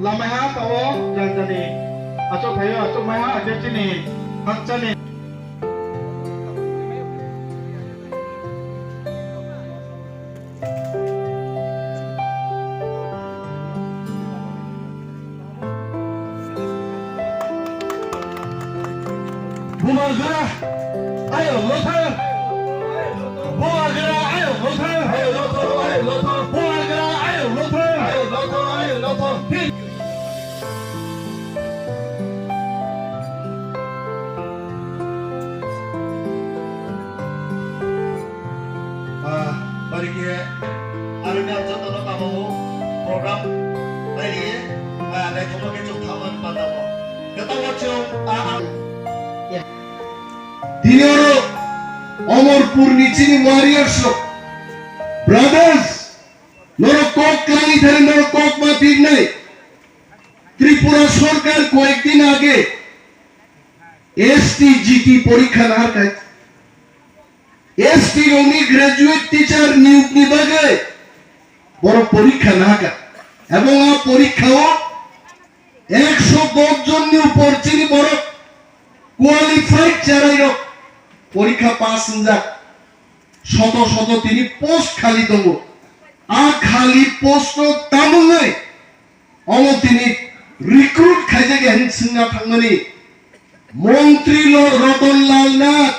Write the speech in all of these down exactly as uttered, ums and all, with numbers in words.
Lamaiha tao janjani. Achuk thaio, achuk maiha, achuk chini, hakchani. Bubagra, ayo lothar. Bubagra, ayo lothar. Bubagra, ayo lothar. Ah, bari khe arwngni ang jotono tamo program nailiye, ah, naithokma khe chwng thaman pandao. Jotono chwng, ah, ah. Tini oro Omorpurni chini warriors rok, brothers, norok kok klangwi thani norok kok ma pirnai. Tripura sorkar koyekdin age S T G T porikha nahar khai. S T rokni graduate teacher niyokni bagwi borok porikha nahaka. Ebong a porikha o ekso dos jonni upor chini borok qualified cherai rok porikha pass wngjak. Soto soto tini post khali tongo. A khali post no tamungwi Omo tini recruit khaijak ya hwn swngna thangmani Montri lo Roton Lal Nath.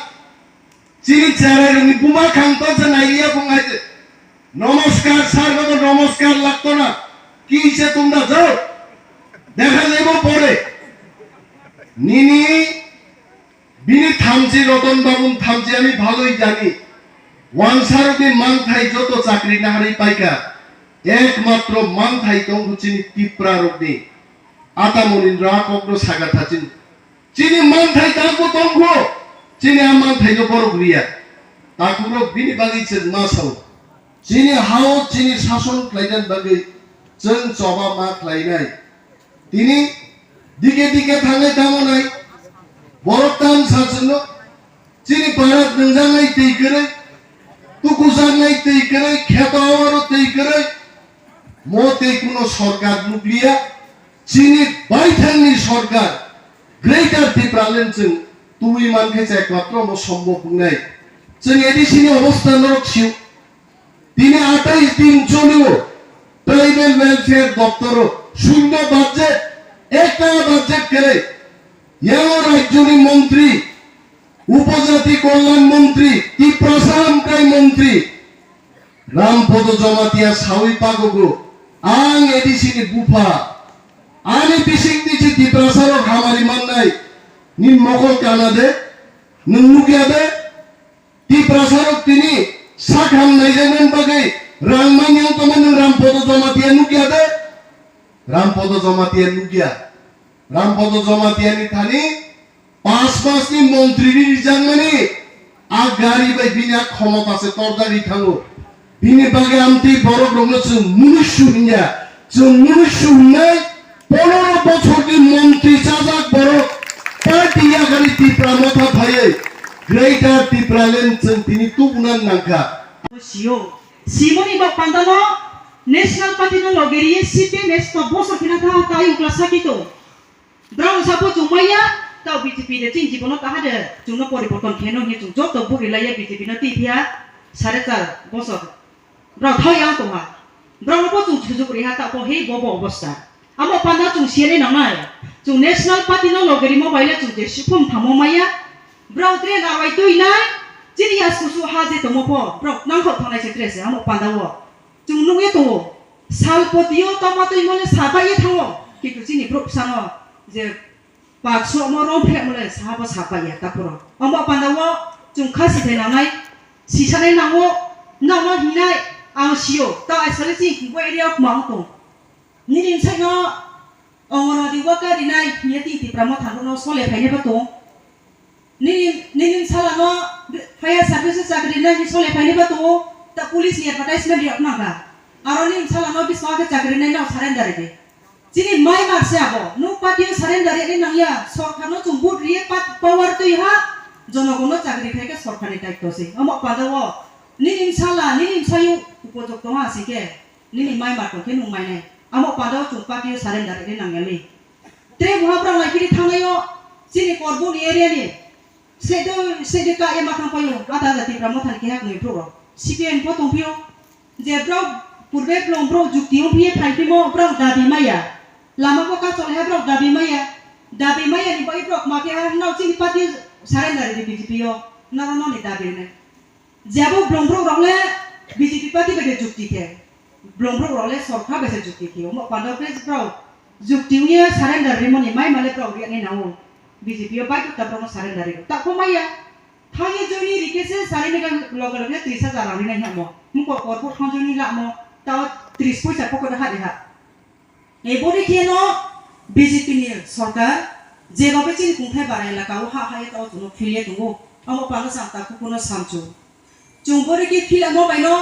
Chini cherai rokni buma khang to je nailiya bung hai je. Namaskar sir, ko to namaskar lagto na. Ki se tum da jao. Dekha jaibo pore. Nini Bini thamchi Roton Babun thamchi ami bhaloi jani. Wansarokni manthai joto chakri naharwi paikha. Ekmatro manthai tongkhu chini Tipra rokni. Ata Monindra kokno sakha thachin. Chini manthai tangbo tongkhu. Chini a manthaino borok riya. Takhukrok bini bagwi chwng ma sao. Chini hao chini sason khlainani bagwi chwng choba ma khlainai. Tini dike dike thangwi tamo nai. Borok tam sa chwngno chini parak nwngjaknai twi kwrwi, tukujaknai twi kwrwi, kheto awaro twi kwrwi. Mo tei kuno sorkar nukliya. Chini baithangni sorkar Greater Tipraland chwng tubui mankhe chai kwatro mo sombo pungnai. Chwng A D C ni obostha norok sio. Tini atais din cholio Tribal Welfare Doptoro shunyo budget, ekta budget kwrwi. Yango rajyoni montri, upojati kolyan montri, Tiprasa hamkrai montri Rampodo Jamatia sawi pagogo, ang A D C ni bupha, ani bising tisi Tiprasa rok hamari mannai, ni mokol kana de, nwng nukya de? Tiprasa rok tini sak ham naijaknani bagwi rang manya wng tongma nwng Rampodo Jamatia nukya de? Rampodo Jamatia nukya. Rampodo Jamatia ni thani pas mas ni montri ni rijakmani a gari bai bini a khomota se torjagwi thango. Bini bagwi amtwi borok rokno chwng munusu hinya. Chwng munusu hinai ponoro bochorni montri chajak borok party yakarwi Tipra motha phaiwi Greater Tipraland chwng tini tubuna nangkha. Sio, simoni bak pandano National Party no logeriye C P M S to bosor khina tha ta yukla sakito. Brao sapo chwng maya, tao B J P de chini jibono kaha de chwngno poriborton kheno hinwi chwng joto buri laiya B J P no twi phiya sare char bosor. Brao thao yang tongha. Brao no bo chwng sujuk riha ta bo he bo bo obostha. Amo panda chwng siyanwi nangnai. Chwng National Party no loge rimo baile chwng je siphum thamo maya. Brao tre narwai twi nai. Chini yas kusu ha je tongmo pho. Brao nangkhok thangnai se tre se amo panda o. Chwng nukya tongo, salpotio tongma twi mole sabai ye thango, kintu chini bwrwk bwsano je pakso omo romphre mole sahabo sabai ya takhoro. Omo pandao chwng kha sithai nangnai, sisanai nango, nono hinai ang sio, ta aisale chini bo area o kwmang tong. Nini bwsaino Anganwadi worker rinai hiya tini Tipra Motha no sole phainai ba tong. Nini, nini bwsala no fire services chakri rinai hi sole phainai ba tongo. Ta police ni advertisement riyok nang kha. Aro nini bwsala no biswa khe chakri rinai no surrender ri. Chini mai mar se abo. No party o surrender ri nang ya. Sorkar no chwng vote riye pa-, power twi ha. Jonogono chakri khai khe sorkarni daitto se. Omo panda o nini bwsala, nini bwsayung upojukto ha sing khe nini mai ma tong khe nwng mai nai. Amo panda o chwng party o surrender ri nang ya mi. Tre buha brang lai kiri thangnai o chini Korbuk ni area ni. Sede, sede ka ema thang payo, ata ata Tipra Motha ni keha kwnwi phuru rok. C P M pho tong phio. Je brok purbe blong brok jukti ong phiye phai phimo brok dabi maya. Lama ko ka chole ha brok dabi maya. Dabi maya ni bai brok ma keha nao chini party surrender di B J P o. Naro no ni dabi ne. Jabo blong brok rok le B J P party bai de jukti khe. Blong brok rok le sorkar bai se jukti khe. Omo panda pes brok jukti ong ye surrender ri moni mai male brok ri ani nao. B J P o bai ta brok no surrender ri. Ta ko maya. Thangye joini rikhe se sari mega loge loge tris hajar rang rinai hamo. Mukor kor kor thang joini lamo tao tris poisa pocket ha deha. Ei boni khe no B J P ni sorkar jeba be chini kungthai bara elaka o ha ha eta o chuno philye tongo. Amo pano chang ta kukuno samchu. Chung bori khe phila mo bai no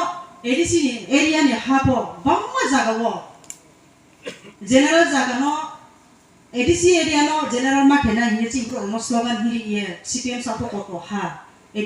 A D C ni area ni ha po bangma jaga o general jaga no A D C area no general ma khe nai hinwi chini borok no slogan hiri ye C P M sa pho koto ha.